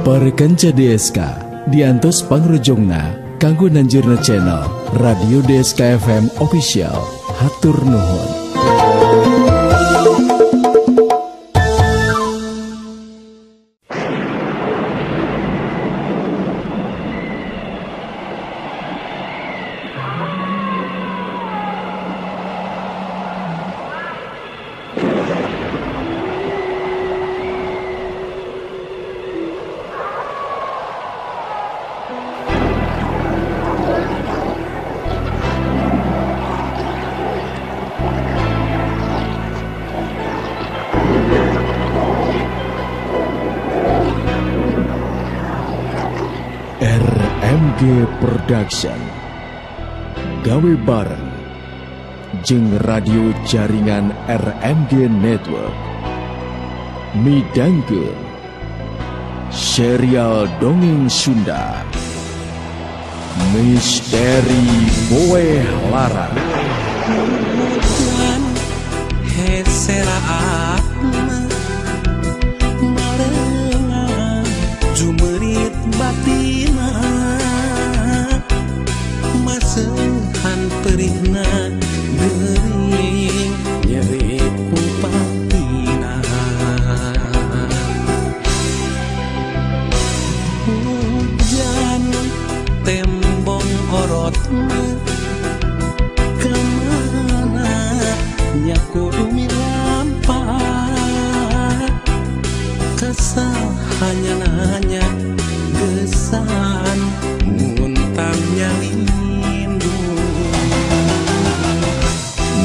Para kanca DSK diantos pangrojongna kanggo nanjurna channel Radio DSK FM Official. Hatur nuhun. RMG Production gawe bareng jeung radio jaringan RMG Network midangkeun serial dongeng Sunda Misteri Boeh Larang. Perihna gering nyeri kupatina hujan tembong orotna kemana nya kudu milampat kesal hanya nanya gesan muntang nyali.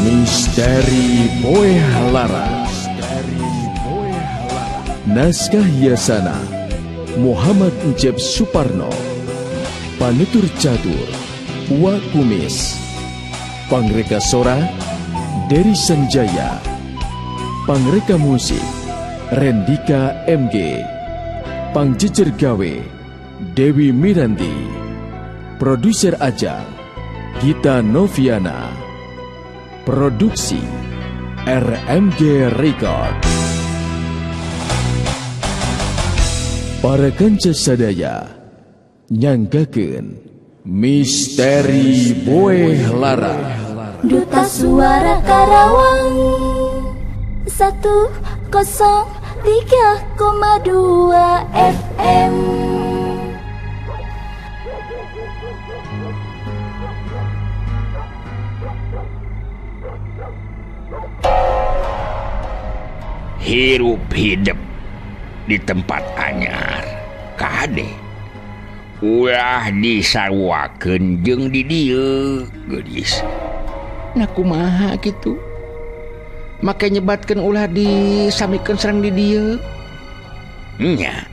Misteri Boeh Larang. Naskah Yasana Muhammad Encep Suparno. Panutur Catur Wa Kumis. Pangreka Sora Dery Sanjaya. Pangreka Musik Rendika MG. Pangjejer Gawe Dewi Miranti. Produser Ajang Gita Noviana. Produksi RMG Record. Para kanca sadaya nyanggakeun Misteri Boeh Larang. Duta Suara Karawang 103,2 FM. Hirup hidup di tempat anyar kade ulah disaruakeun jeung di dieu geulis. Nah kumaha kitu make nyebatkeun ulah disamikeun sareng di dieu nya.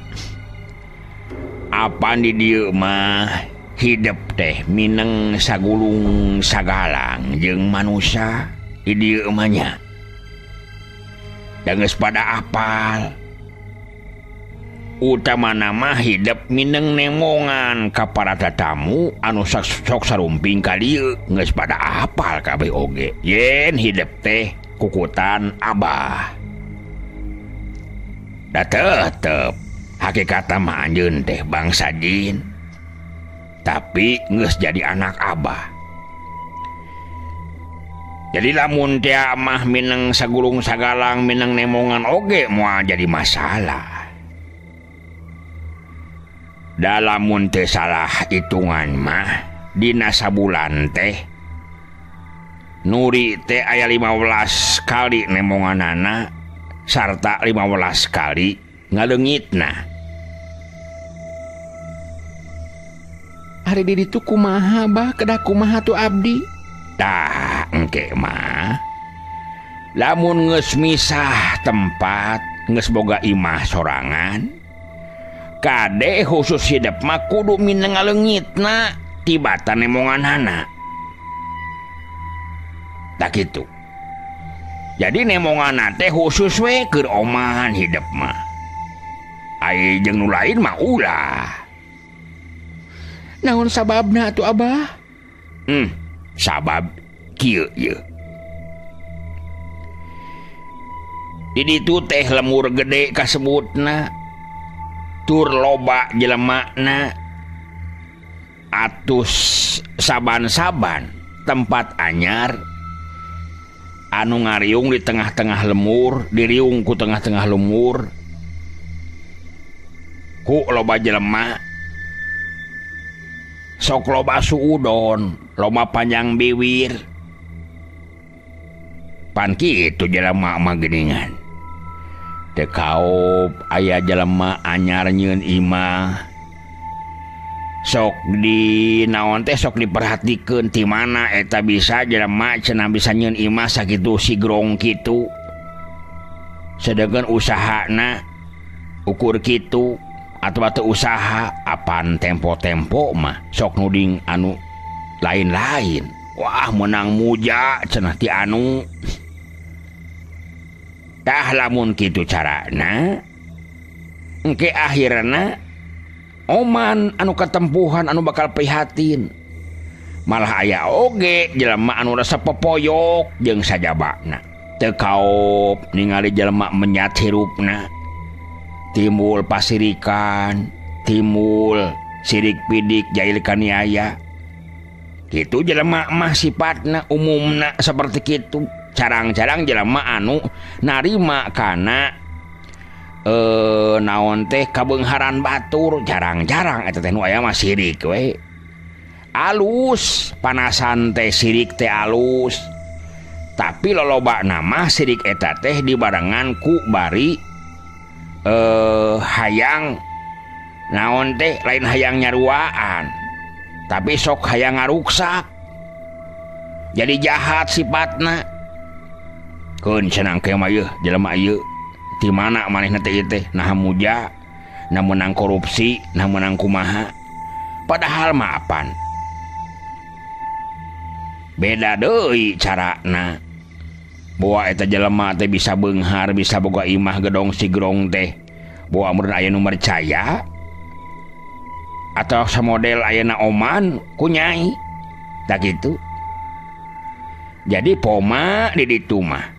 Apan di dieu mah hidup teh mineng sagulung sagalang jeung manusia di dieu mah nya. Geus pada apal utama nama hidup mineng nemongan ka para tatamu anu sok sarumping ka dieu geus pada apal kabeh oge yen hidup teh kukutan abah. Da tetep hakikatna mah anjeun teh bangsa jin tapi geus jadi anak abah. Jadi lamun teh mah mineng sagulung sagalang mineng nemongan oge moal jadi masalah. Dalamun teh salah hitungan mah dina sabulan teh nuri teh aya 15 kali nemonganana sarta 15 kali ngaleungitna. Ari di ditu kumaha bah kedah kumaha tu abdi? Tah engke mah lamun geus misah tempat geus boga imah sorangan kade khusus hidup mah kudu mineng ngaleungitna tibatan nemonganana. Tak kitu. Jadi nemonganana teh khusus we keur omahan hidup mah. Ai jeung nu lain mah ulah. Naon sababna atuh abah? Sabab kieu ieu. Di ditu teh lemur gede kasebutna. Tur loba jelemana atus saban-saban tempat anyar anu ngariung di tengah-tengah lemur, diriung ku tengah-tengah lemur ku loba jelema sok loba suudon, loba panjang biwir. Pan kitu jelema mah geuningan. Teu kaop aya jelema anyar nyieun imah. Sok di naon teh sok diperhatikeun ti mana eta bisa jelema cenah bisa nyieun imah sakitu sigrong kitu. Sedengkeun usahana ukur kitu atau teu usaha apan tempo-tempo mah sok nuding anu lain-lain. Wah menang muja cenah ti anu. Tah lamun kitu carana engke akhirna oman anu katempuhan anu bakal prihatin. Malah aya oge jelema anu rasa popoyok jeung sajabana. Teu kaop ningali jelema menyat hirupna. Timbul pasirikan, timbul sirik pidik jail kaniaya. Kitu jelema mah sifatna umumna seperti kitu. Carang-carang jelema anu narima kana naon teh kabeungharan batur, jarang-jarang eta teh nu aya mah sirik we. Alus panasan teh sirik teh alus. Tapi lolobana mah sirik eta teh dibarengan ku bari hayang naon teh lain hayang nyaruaan, tapi sok hayang ngaruksak. Jadi jahat sifatna. Keun cenah engke mah ieu jelema ieu ti mana manehna teh ieu teh naha muja, nah meunang korupsi, nah meunang kumaha. Padahal mah apan beda deui carana. Boa eta jelema teh bisa beunghar, bisa boga imah gedong sigrong teh. Boa meureun aya nu percaya atau samodel ayeuna oman ku nyai. Tah kitu. Jadi poma di ditu mah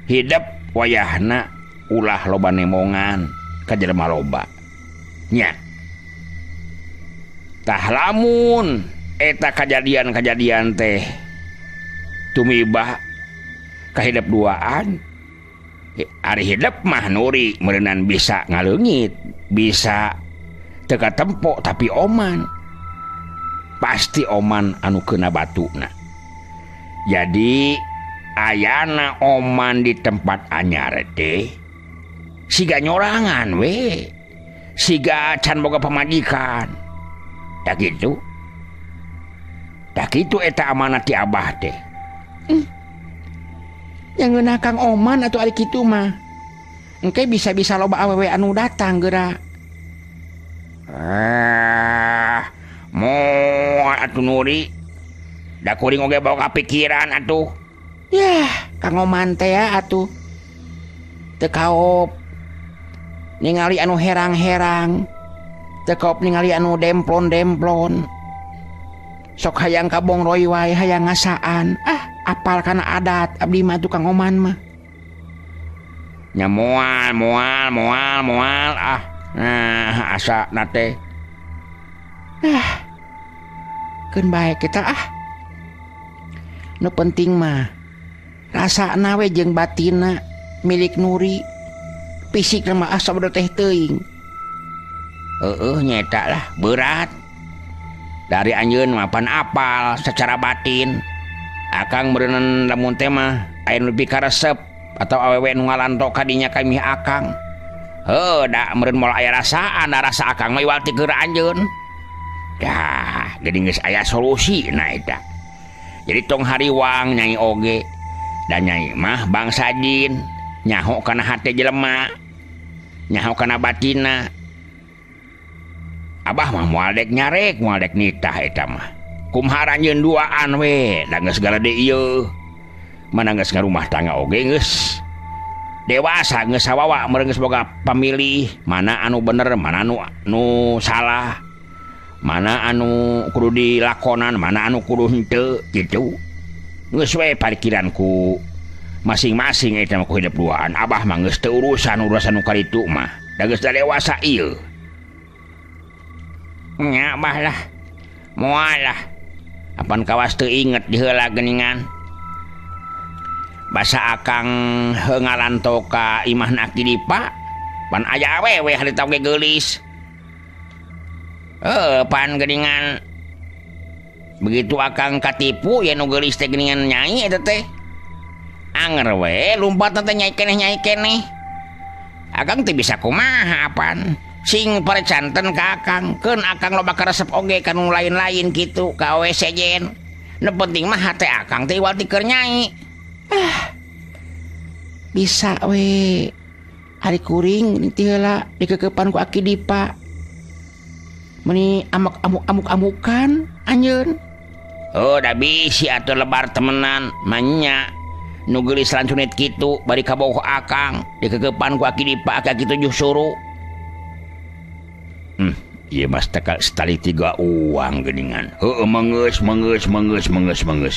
hidep wayahna ulah loba nemongan ka jelema loba. Nya. Tah lamun eta kajadian-kajadian teh tumibah kahidep duaan, ari hidep mah nuri meureunan bisa ngaleungit, bisa teu katempo tapi oman. Pasti oman anu keuna batuna. Jadi ayana oman di tempat anyar teh siga nyorangan we, siga can boga pamajikan. Tak kitu. Tak kitu eta amanat ti abah teh. Yang ngeunah Kang Oman atuh ari kitu mah. Engke bisa-bisa loba awewe anu datang geura. Moal atuh Nuri. Da kuring oge bawa kapikiran atuh. Yah, Kang Oman teh ya atuh. Teu kaop ningali anu herang-herang. Teu kaop ningali anu demplon-demplon. Sok hayang kabongroy wae hayang ngasaan. Ah, apal kana adat abdi mah tukang Oman mah. Nya moal moal moal moal ah. Nah, asa na teh. Ah. Keun bae kita ah. Nu penting mah rasana we jeung batinna milik Nuri. Fisik mah asa bodoh teh teuing. Heueuh nyeta lah berat. Dari anjeun mah pan apal secara batin. Akang meureun lamun teh mah aya nu pikaresep atau awewe nu ngalanto ka dinya ka mih akang. Heuh da meureun moal aya rasaan, da rasa akang mah iwal ti keur anjeun. Dah, jadi geus aya solusi na eta. Jadi tong hariwang nyai oge. Da nyai mah bangsa jin, nyaho kana hate jelema, nyaho kana batina. Abah mah moal dek nyarek, moal dek nitah eta mah. Kumaha anjeun duaan we, da geus galede ieu. Mana geus ngarumah tangga oge geus dewasa, geus sawawa meureun geus boga pamilih, mana anu bener, mana anu nu salah. Mana anu kudu dilakonan, mana anu kudu henteu kitu. Geus we parikiran ku masing-masing eta mah ku hidup duaan. Abah mah geus teu urusan urusan nu karitu mah. Da geus dewasa ieu. Nya bah lah. Moal lah. Apan kawas teu inget di heula geuningan. Basa akang heuh ngalanto ka imahna Aki Dipa, pan aya awewe harita oge geulis. Pan geuningan begitu akang katipu ya nu geulis teh geuningan nyai eta teh. Anger we lumpat teh nyai keneh. Akang teh bisa kumaha apan? Sing parecanten ka akang, keun akang loba karesep oge ka nu lain-lain kitu ka awewe sejen. Nu penting mah hate akang teh iwal ti keur nyai. Ah, bisa we ari kuring ti heula dikekepan ku Aki Dipa. Meni amuk-amuk-amukan anjeun. Oh, da bisi atuh lebar temenan manya nu geulis lancunit kitu bari kabogoh akang dikekepan ku Aki Dipa aki 7 suru. Ieu mas teka setali 3 uang geuningan. Heueuh mengeus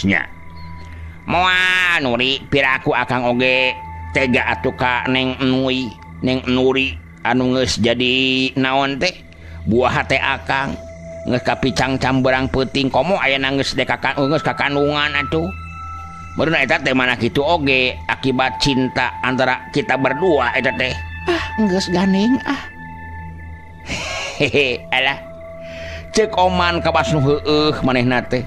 nya. Moal Nuri piraku akang oge tega atuh ka Neng Nui, Neng Nuri anu geus jadi naon teh buah hate akang geus kapicang camberang peuting komo aya geus dekakan geus kakandungan atuh. Baru eta teh mana kitu oge akibat cinta antara kita berdua eta teh. Ah, geus ganeng ah. Hehe, alah. Ceuk Oman kawas nu heueuh manehna teh.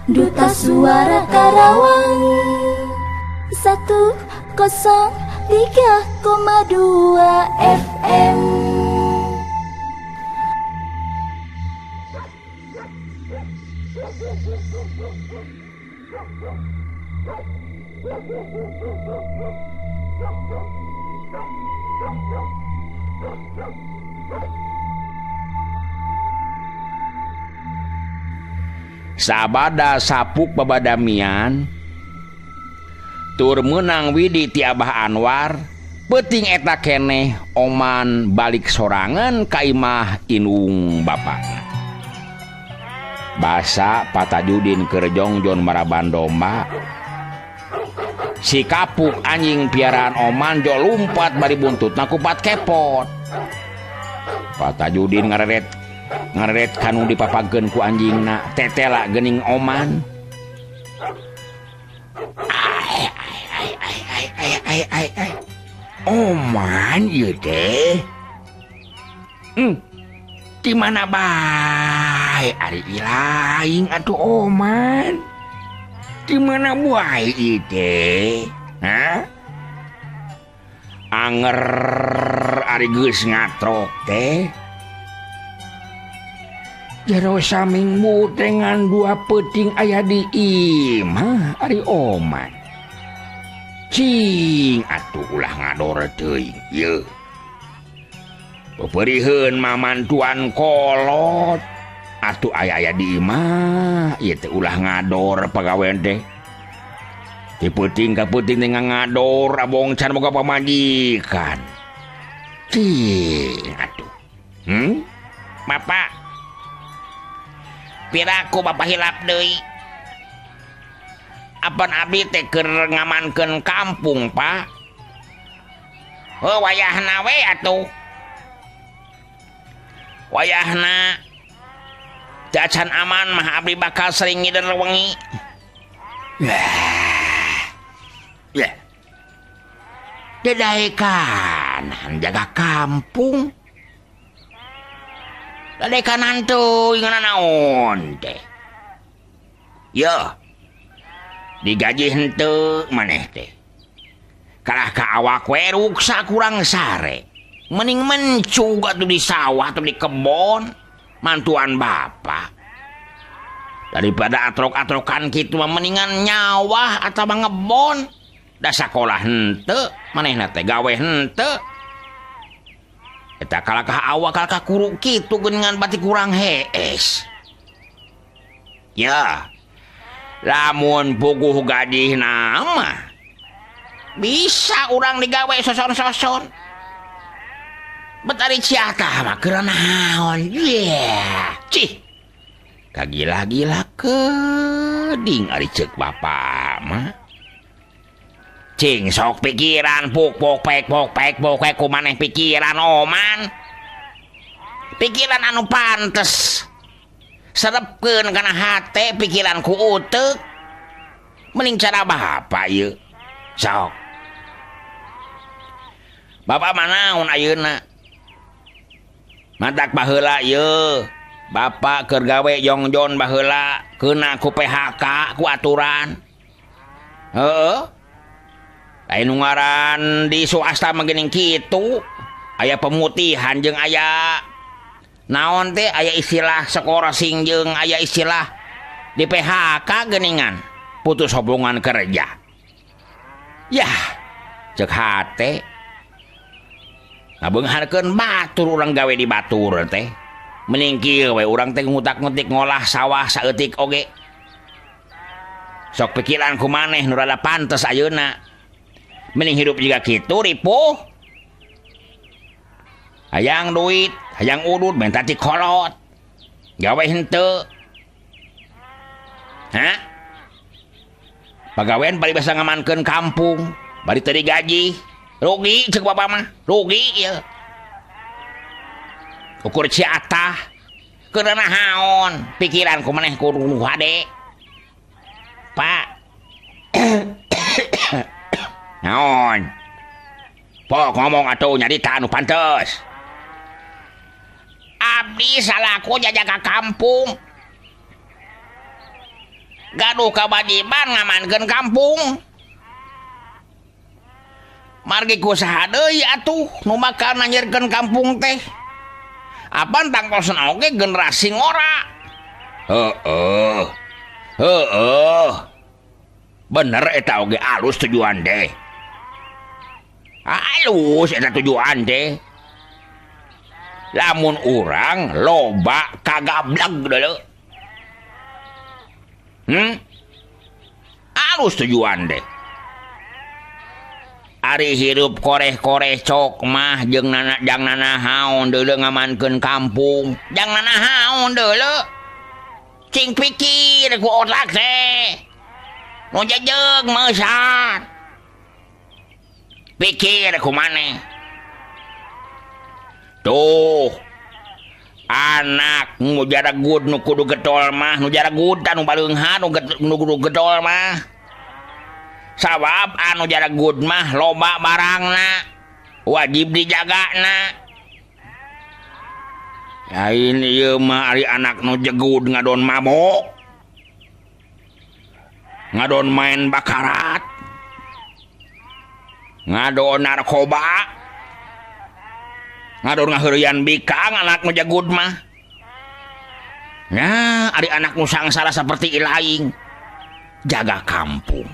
Duta Suara Karawang 103,2 FM. Sabada sapuk babadamian tur meunang widi ti Abah Anwar peuting eta keneh Oman balik sorangan ka imah inung bapakna. Basa Patajudin keur jongjon maraban domba. Si kapuk anjing piaraan Oman jo lumpat bari buntutna kupat kepot. Patajudin ngareret kanu dipapagkeun ku anjingna tetela geuning Oman. Ai ai ai ai ai ai ai ai. Oman ieu teh. Di mana bae ari ilaing atuh Oman? Di mana bae ieu teh? Hah? Anger ari geus ngatrok teh. Jero saminggu dengan 2 peuting aya di imah ari Oman. Cing atuh ulah ngador teuing ieu. Peperiheun mamantuan kolot atuh aya-aya di imah ieu teh ulah ngador pagawean teh. Ti peuting ka peuting teh ngador abong can boga pamajikan. Cing atuh. Bapak piraku bapak hilap deui. Apan abdi teh keur ngamankeun kampung, Pak. Heuh wayahna we atuh. Wayahna cacan aman mah abdi bakal sering ngider wengi. Ya. Dedaekan jaga kampung. Dadekan teuing naon teh. Yo. Digaji henteu maneh teh. Kalah ka awak we ruksa kurang sare. Mending mencug atuh di sawah atau di kebon mantuan bapak. Daripada atrok-atrokan kitu mah mendingan nyawah atawa ngebon. Da sakolah henteu, manehna teh gawe henteu. Eta kalakah awak kalakah kuru kitu geuningan bati kurang hees. Ya. Lamun puguh gadih nama bisa urang digawe soson-soson. Bet ari ciatah mah keur naon? Yeah. Cih. Kagila-gila keding ari ceuk bapak mah. Cing sok pikiran puk puk pek puk pek puk pek ku maneh pikiran oman. Pikiran anu pantes. Serepkeun kana hate pikiran ku uteuk. Mending cara bapak ieu. Sok. Bapak manaon ayeuna? Matak baheula ieu. Bapak keur gawe jongjon baheula keuna ku PHK ku aturan. Heeh. Lain nu ngaran di swasta mah geuning kitu, aya pemutihan jeung aya naon teh aya istilah skorsing jeung aya istilah di PHK geuningan, putus hubungan kerja. Yah, ceuk hate. Ngabeungharkeun batur urang gawe di batur teh. Mending kieu we urang teh ngutak-ngutik ngolah sawah saeutik oge. Sok pikiran ku maneh nu rada pantes ayeuna. Mending hidup juga kitu ripuh. Hayang duit, hayang udud menta ti kolot. Gawe henteu. Hah? Pagawean bari bisa ngamankeun kampung, bari teu digaji. Rugi ceuk bapak mah, rugi ieu. Ukur ciatah keur naon pikiran ku maneh kudu hade. Pak. Naon? Pok ngomong atuh nyarita anu pantes. Abdi salaku jajaga kampung. Gaduh kawajiban ngamankeun kampung. Margi ku saha deui atuh nu bakal nanyirkeun kampung teh. Apan tangtosna oge generasi ngora. Heeh. Heeh. Bener eta oge alus tujuan teh. Alus eta tujuan teh. Lamun urang loba kagableg deuleu. Alus tujuan teh. Ari hirup koreh-koreh cok mah jeung nana jang nanahaon deuleu ngamankeun kampung. Jang nanahaon deuleu. Cing pikir ku otak teh. Nu jejeug meusat. Pikir ku maneh. Tuh. Anak nu jaragud nu kudu getol mah, nu jaragud tah nu baleungha nu kudu getol mah. Sabab anu jaragud mah loba barangna, wajib dijagana. Lain ieu mah ari anak nu jegud ngadon mabok, ngadon main bakarat, ngadon narkoba, ngadon ngaheureuyan bikang anak nu jegud mah. Nah, ari anak nu sangsara seperti ilaing, jaga kampung.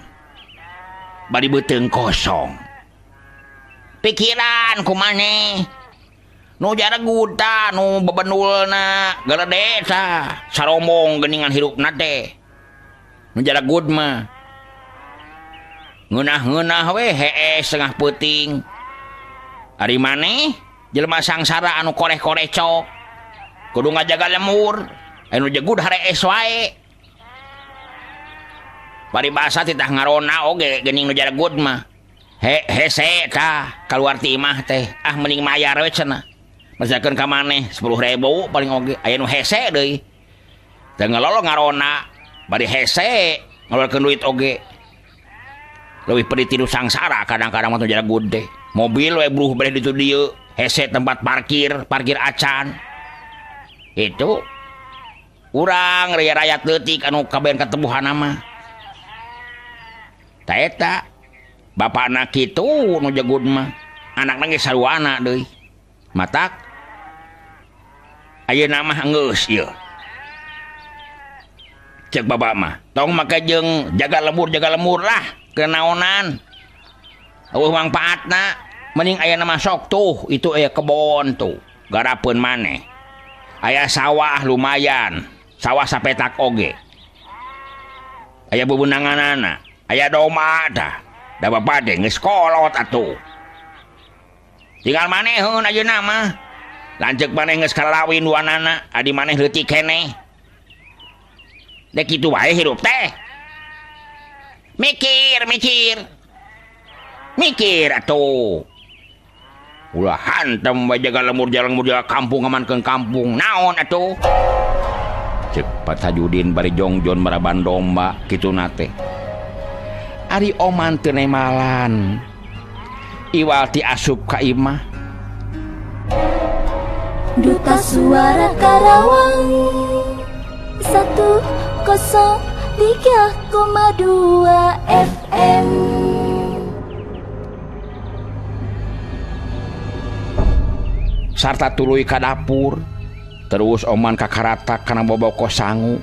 Bari beuteung kosong. Pikiran ku maneh. Nu jaragud tah nu bebendulna galede tah sarombong geuningan hirupna teh. Nu jaragud mah ngeunah-ngeunah we hees setengah peuting. Ari maneh jelema sangsara anu koreh-koreh cok. Kudu ngajaga lemur, anu jegud harees wae. Paribasa titah ngarona oge geuning nu jaragud mah. He hese tah kaluar ti imah teh. Ah mending mayar we cenah. Masakeun ka maneh 10.000 paling oge aya nu hese deui. Teu ngelolo ngarona bari hese ngeluarkeun duit oge. Leuwih pedih ti nu sangsara kadang-kadang mah nu jaragud teh. Mobil we bruh beuh ditu dieu, hese tempat parkir, parkir acan. Itu urang raya-rayat leutik anu kabehan katebuhanna mah. Ta eta bapana kitu nu jegud mah, anakna ge saruana deui. Matak ayeuna mah geus ieu. Ceuk bapak mah, tong make jeung jaga lembur lah kenaonan. Eueuh mangpaatna, mending ayeuna mah sok tuh, itu aya kebon tuh, garapeun maneh. Aya sawah lumayan, sawah sapetak oge. Aya bebenanganana. Aya domba tah, da bapak teh geus kolot atuh. Tinggal maneheun ayeuna mah. Lanceuk maneh geus kalawin duanana, adi maneh leutik keneh. Dek kitu wae hirup teh. Mikir, mikir. Mikir atuh. Ulah hantem we jaga lemur jalan jaga kampung ngamankeun kampung. Naon atuh? Cek Pak Tajudin bari jongjon maraban domba kituna teh. Ari Oman teu nemalan. Iwal ti asup ka imah. Duta Suara Karawang 103,2 FM. Sarta tuluy ka dapur. Terus Oman kakaratak kana boboko sangu.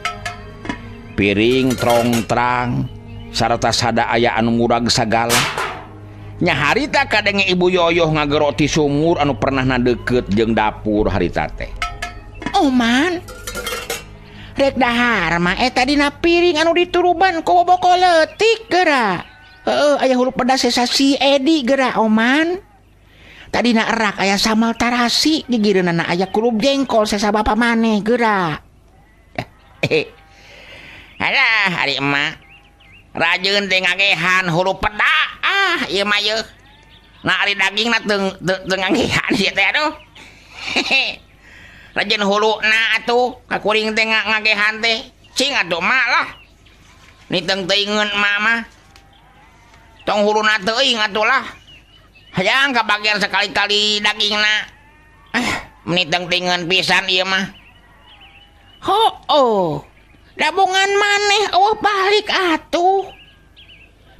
Piring trong-trang sarta sada aya anu murag sagala. Nya harita kadenge Ibu Yoyoh ngagero ti sumur anu pernah na deukeut jeung dapur harita teh. Oman, rek dahar mah eta dina piring anu dituruban ku boboko leutik geura. Heueuh aya hulu pedas sesa si Edi geura Oman. Tadina erak aya sambal tarasi gigireunana aya kulub jengkol sesa bapa maneh geura. Alah ari emak. Rajeun teh ngagehan hulu peda. Ah ieu mah yeuh. Nah ari dagingna teu ngagehan ieu teh aduh. Rajeun huluna atuh ka kuring teh ngagehan teh. Cing atuh mak lah. Niteung teuingeun emak mah. Tong huluna teuing atuh lah. Hayang kabagian sekali-kali dagingna. Meniteng teuingeun pisan ieu mah. Hooh. Dabongan maneh eueuh balik atuh.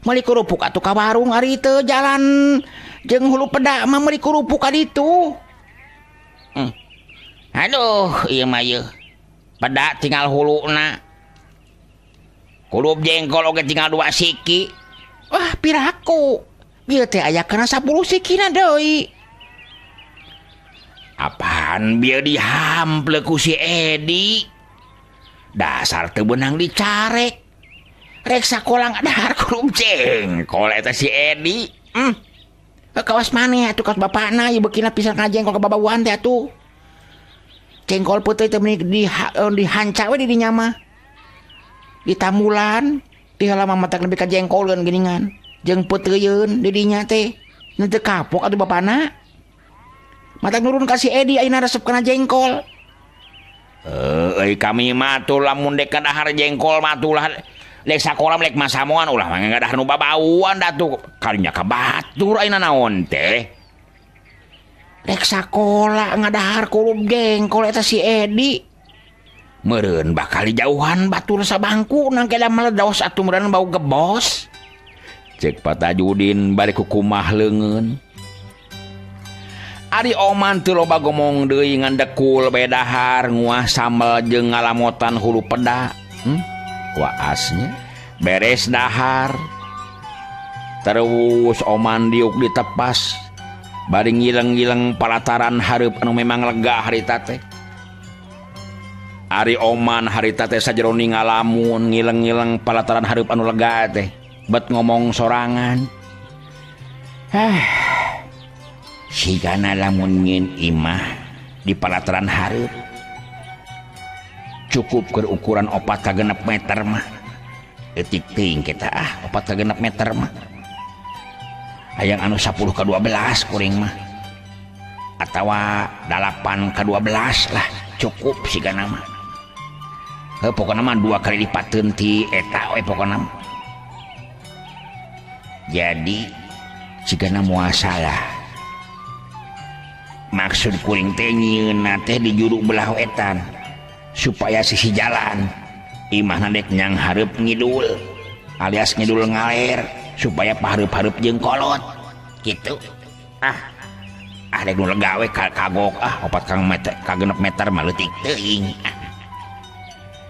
Meuli kerupuk atuh ka warung ari teu jalan jeung hulu peda mah meuli kerupuk ka ditu. Aduh, ieu mah yeuh. Peda tinggal huluna. Kulub jengkol oge tinggal 2 siki. Wah, piraku. Bieu teh aya kana 10 sikina deui. Apaan bieu dihample ku si Edi? Dasar teu beunang dicarek. Rek sakola ngadahar kulub jengkol eta si Edi. Kawas maneh atuh kawas bapana ieu beukina pisan kana jengkol kababauan teh atuh. Jengkol peuteui teh meuni dihanca we di dinya mah. Ditamulan, diheula mah matak nepi ka jengkoleun geuningan. Jeung peuteuyun di dinya teh. Nu teu kapok atuh bapana. Matak nurun ka si Edi ayeuna resep kana jengkol. Euy kami mah tuh lamun dek dahar jengkol mah tuh lah lek sakola lek masamuan ulah mah ngadahar nu babauan da tuh kalinya ka batur ayeuna naon teh. Rek sakola ngadahar kulub jengkol eta si Edi. Meureun bakal dijauhan batur sabangku nang keda meledos atuh meureun bau gebos. Cek Pak Tajudin bari kukumah leungeun. Ari Oman teu loba gomong deui ngan dekul bae dahar nguah sambel jeung ngalamotan hulu peda. Waasnya beres dahar. Terus Oman diuk ditepas bari ngileng-ngileng palataran hareup anu memang lega harita teh. Ari Oman harita teh sajerone ngalamun ngileng-ngileng palataran hareup anu lega teh. Bet ngomong sorangan. Sigana lamun ngin imah di palataran hareup cukup keur ukuran 4 ka 6 meter mah. Eutik teuing kita 4 ka 6 meter mah. Hayang anu 10 ka 12 kuring mah. Atawa 8 ka 12 lah cukup sigana mah. Heuh pokona mah 2 kali lipateun ti eta we pokona mah. Jadi sigana moal salah. Maksud kuring teh nyieunna teh di juru belah wetan supaya sisi jalan imahna dek nyang hareup ngidul alias ngidul ngaler supaya pahareup-hareup jeung kolot kitu. Dek nu lega we kagok 4 ka meter ka 6 meter mah leutik teuing.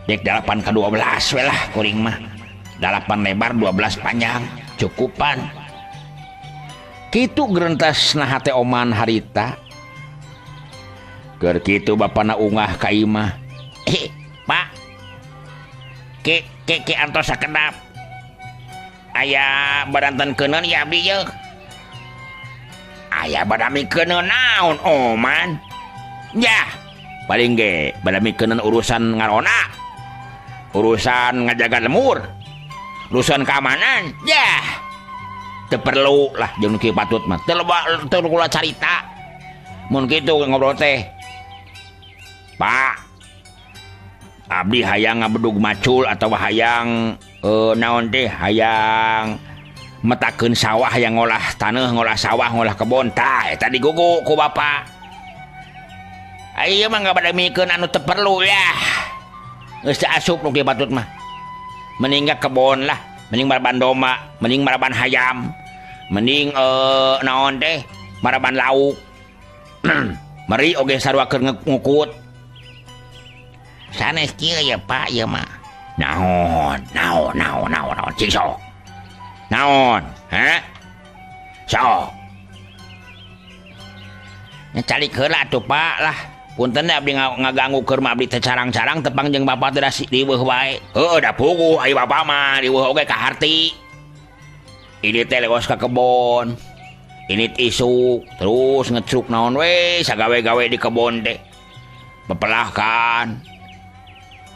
Dek 8 ka 12 we lah kuring mah. 8 lebar 12 panjang cukupan. Kitu gerentas na hate Oman harita. Keur kitu bapana ungah ka imah. Pak. Ke ke antos sakedap. Aya badanten keuneun ya abdi yeuh. Aya badami keuneun naon Oman? Yah, paling ge badami keuneun urusan ngarona. Urusan ngajaga lemur. Urusan keamanan. Yah. Teu perlu lah jeung nu kieu patut mah. Teu loba teu kula carita. Mun kitu ngobrol teh. Pak, abdi hayang ngabedug macul atau hayang naon teh hayang metakeun sawah yang ngolah taneuh, ngolah sawah, ngolah kebon tah eta digugu ku bapak. Ieu mah ngabadamikeun anu teu perlu ya. Geus teu asup nu kieu patut mah. Mending ka kebon lah, mending maraban domba, mending maraban hayam, mending naon teh maraban lauk. Meri oge sarua keur ngukut. Sanes kieu ya Pak ieu mah. Naon, naon, naon, naon, naon, cing sok. Naon, ha? Sok. Nya calik heula atuh Pak lah. Punten abdi ngaganggu keur mah abdi teh carang-carang tepang jeung bapak teh da diweuh wae. Heuh da puguh ai bapak mah diweuh oge kaharti. Ini teh leos ka kebon. Ini isuk terus ngecruk naon we sagawe-gawe di kebon teh. Pepelahkan.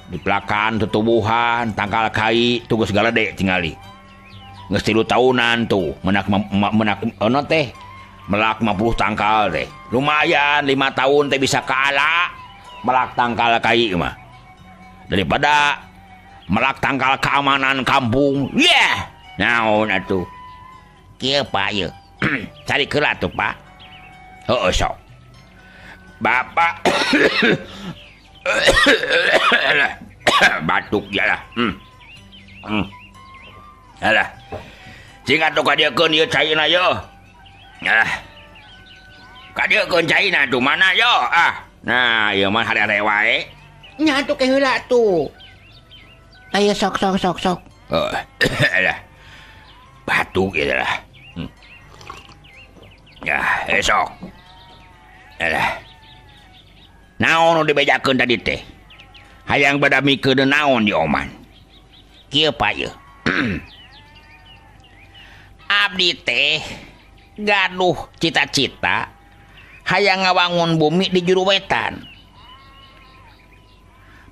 Dipelakan tutubuhan, tangkal kai, tugas galede tingali. Geus 3 tahunan tuh menak menak ono teh melak 50 tangkal teh. Lumayan 5 tahun teh bisa kaala melak tangkal kai mah. Daripada melak tangkal keamanan kampung. Yeah. Naon atuh? Kieu Pak ieu. Cari heula atuh Pak. Heueuh sok. Bapak batuk ya lah. Alah. Cing atuh kadieukeun ieu caina ye. Alah. Kadieukeun caina tuh mana yo? Ah. Nah, ieu mah hare-hare wae. Nya atuh ke heula tuh. Ayo sok sok sok sok. Oh, alah. Batuk ya lah. Ya, esok. Alah. Naon nu dibejakeun tadi teh? Hayang badamikeun naon di oman? Kieu Pak ieu. Abdi teh gaduh cita-cita hayang ngawangun bumi di juru wetan.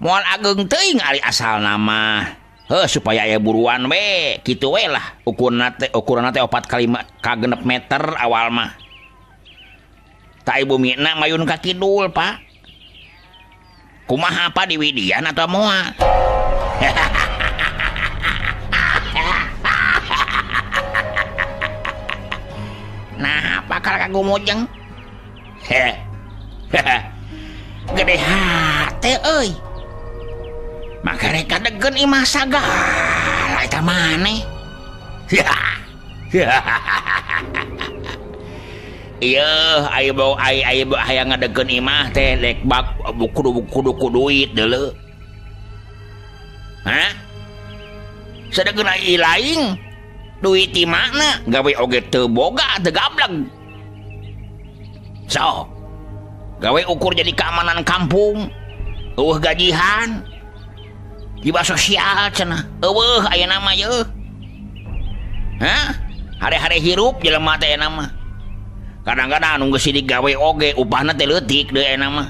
Moal ageng teuing ari asalna mah. Heuh supaya aya buruan we, kitu we lah. Ukuranna teh 4 kali 6 meter awal mah. Ta bumina mayun ka kidul, Pak. Kumaha apa di Widian atau moal? Nah, apa kalau kagumujeng? Gede hate euy. Maka rek kadegen imah sagala eta maneh. Ieu aya bau ai hayang ngadegen imah teh rek bak kudu kudu ku duit deuleu. Hah? Sadegeun ai laing duit di mana? Gawe oge teu boga, teu gableg. So, gawe ukur jadi keamanan kampung, eueuh gajihan, jiwa sosial cenah, eueuh ayeuna mah yeuh. Hah? Hare-hare hirup jelema teh ayeuna mah. Kadang-kadang anu geus sidik gawe oge upahna teh leutik deui ayeuna mah.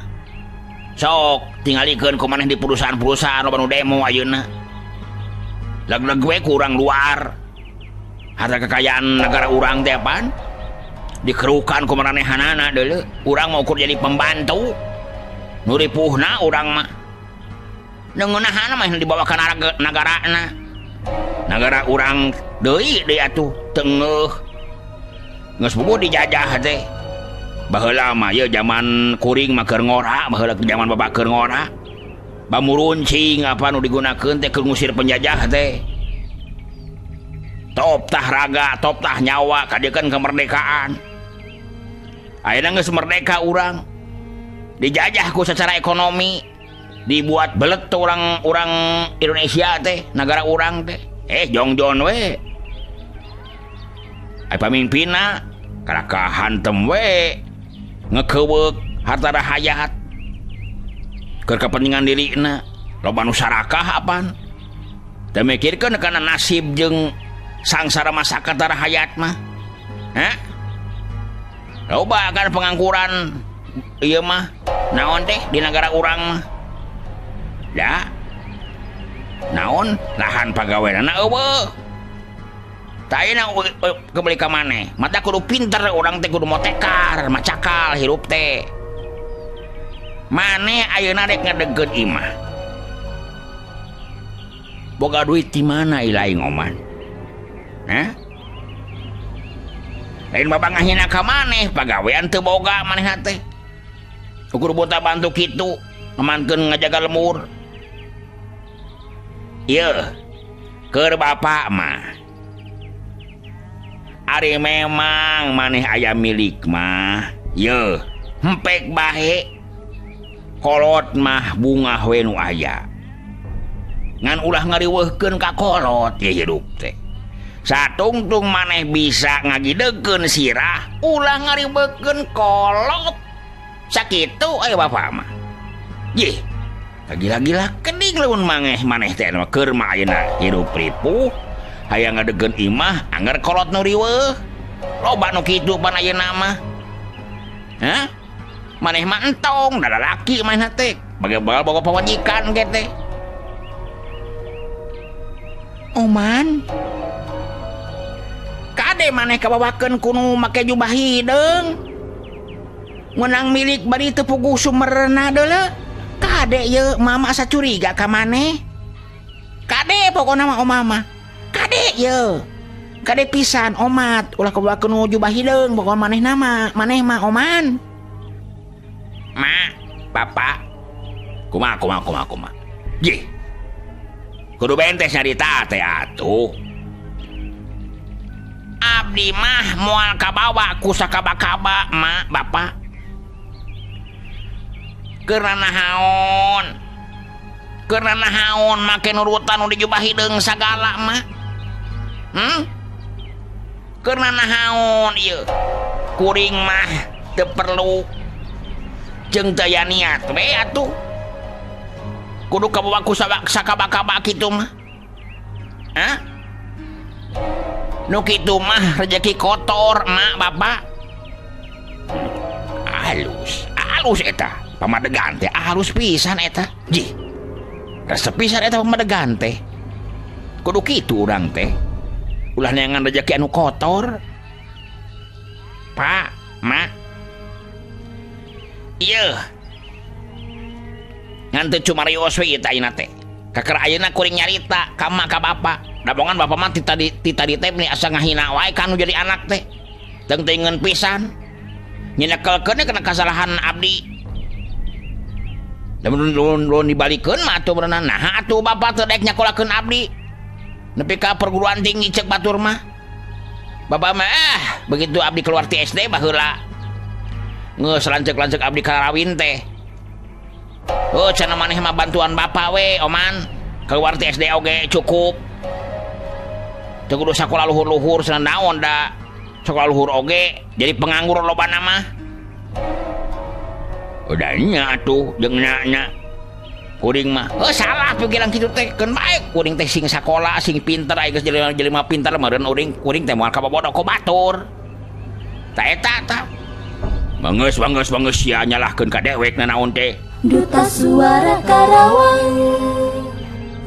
Sok tingalikeun ku maneh di perusahaan-perusahaan loba nu demo ayeuna. Lag-lag we ku urang luar. Harta kekayaan negara urang teh apaan? Dikerukan ku maranehanana deuleu. Urang mah ukur jadi pembantu. Nu ripuhna urang mah. Nu ngeunahanna mah dibawa ka nagarana. Nagara urang deui deui atuh tengeuh. Geus bubuh dijajah teh. Baheula mah ieu jaman kuring mah keur ngora, baheula jaman bapak keur ngora. Bamuruncing apa nu digunakeun teh keur ngusir penjajah teh. Top tah raga, top tah nyawa, kadiekeun kemerdekaan. Ayeuna geus merdeka urang. Dijajah ku secara ekonomi, dibuat belet tuh orang-orang Indonesia teh, negara urang teh. Jongjon we. Ai pamimpinna kalakah hantem we. Ngekeuweuk harta rahayat. Keur kepentingan dirina, loba nu sarakah apan. Teu mikirkeun kana nasib jeung sangsara masyarakat rahayat mah. Hah? Loba kan pengangguran ieu mah naon teh di negara urang mah. Da. Naon lahan pagaweanana eueuh. Tah ayeuna kembali ka maneh. Mata kudu pinter urang teh kudu motekar, macakal hirup teh. Maneh ayeuna rek ngadegkeun imah. Boga duit di mana ilaing oman? Hah? Lain bapak ngahina ka maneh, pagawean teu boga manehna teh. Ukur buta bantu kitu, ngemankeun ngajaga lemur. Ieu, keur bapak mah. Ari memang maneh aya milik mah, ieu hempek bae. Kolot mah bungah we nu aya. Ngan ulah ngariweuhkeun ka kolot ye hirup teh. Satungtung maneh bisa ngagidekeun sirah ulah ngaribekeun kolot. Sakitu aya bapak mah. Yih, gila-gila kening lamun maneh teh mah keur mah ayeuna hirup ripuh, hayang ngadegeun imah angger kolot nu riweuh. Loba nu kitu pan ayeuna mah. Hah? Maneh mah entong, da lalaki manehna teh. Bage-bage boga pamajikan ge teh. Oman, kade maneh kabawakeun kunu make jubah hideung. Menang milik bari teu puguh sumerna deuleu. Kade ye mama asa curiga ka maneh. Kade pokona mah omah mah. Kade ye. Kade pisan omat ulah kabawakeun jubah hideung pokona maneh nama, maneh mah oman. Ma, bapak. Kumaha kumaha kumaha kumaha. Jih. Kudu bentes nyarita teh atuh. Abdi mah moal kabawa ku sakaba-kaba mak bapak. Keur nahaon? Keur nahaon make nurutan nu dijubah hideung sagala mak? Keur nahaon ieu? Kuring mah teu perlu jeung teu aya niat we atuh. Kudu kabawa ku sakaba-kaba kitu mah. Hah? Nu kitu mah rejeki kotor mak bapak. Halus, halus eta. Pamadegan teh halus pisan eta. Jih. Resep pisan eta pamadegan teh. Kudu kitu urang teh. Ulah neangan rejeki anu kotor. Pak, mak. Ieu. Ngan teu cumarios we ieu teh ayeuna teh. Kakara ayeuna kuring nyarita ka mak ka bapak. Dabongan bapak mah ti tadi teh meni asa ngahina wae ka nu jadi anak teh. Teung-teungeun pisan. Nyinekelkeun kana kasalahan abdi. Lamun lun dibalikeun mah atuh berenang. Naha atuh bapak teu daek nyakolakeun abdi. Nepi ka perguruan tinggi cek batur mah. Bapak mah begitu abdi keluar ti SD baheula. Geus lanceuk-lanceuk abdi karawin teh. Oh cenah maneh mah bantuan bapak we oman. Keluar ti SD oge cukup. Teu kudu sakola luhur-luhur cenah naon da. Sakola luhur oge jadi penganggur lobana mah. Udah nya atuh jeung nya kuring mah. Oh salah pikiran kitu teh keun bae kuring teh sing sakola sing pinter aya geus jelema pinter meureun uring kuring teh moal kabobodo ku batur. Ta eta ta. Bangeus bangeus bangeus sia nyalahkeun ka dewek nanaon teh. Duta Suara Karawang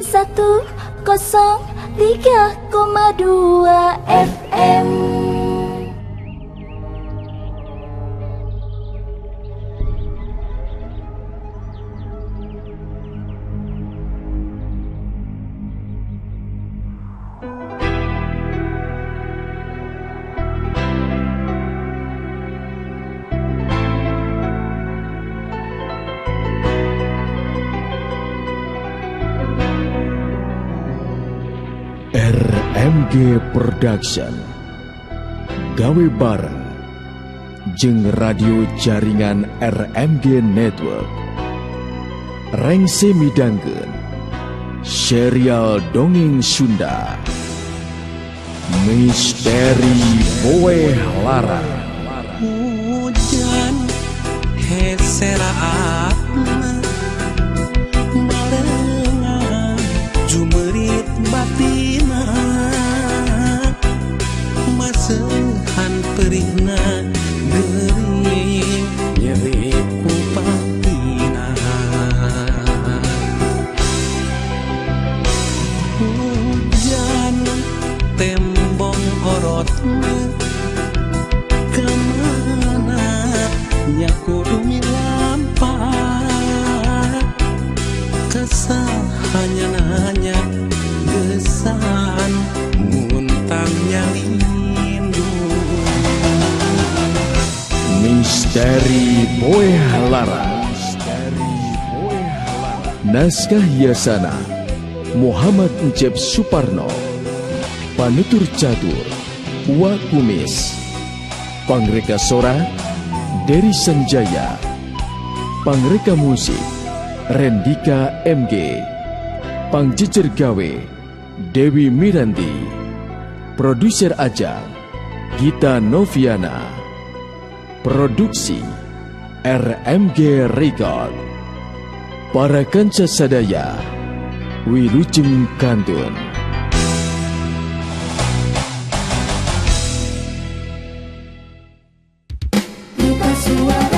103,2 FM. RMG Production gawe bareng jeung radio jaringan RMG Network rengse midangkeun serial dongeng Sunda Misteri Poe Larang. Hujan heseraatna malengan jumerit batina masehan perihna gering nyeri kupatina. Hujan tembong Hanya nanya gesan muntang nyalindu. Misteri Poe Halara. Naskah Yasana Muhammad Encep Suparno. Panutur Catur Wa Kumis. Pangreka Sora Dery Sanjaya. Pangreka Musik Rendika MG. Pangjejer Gawe Dewi Miranti. Produser Ajang Gita Noviana. Produksi RMG Record. Para kanca sadaya, wilujeng kantun. Kita suara.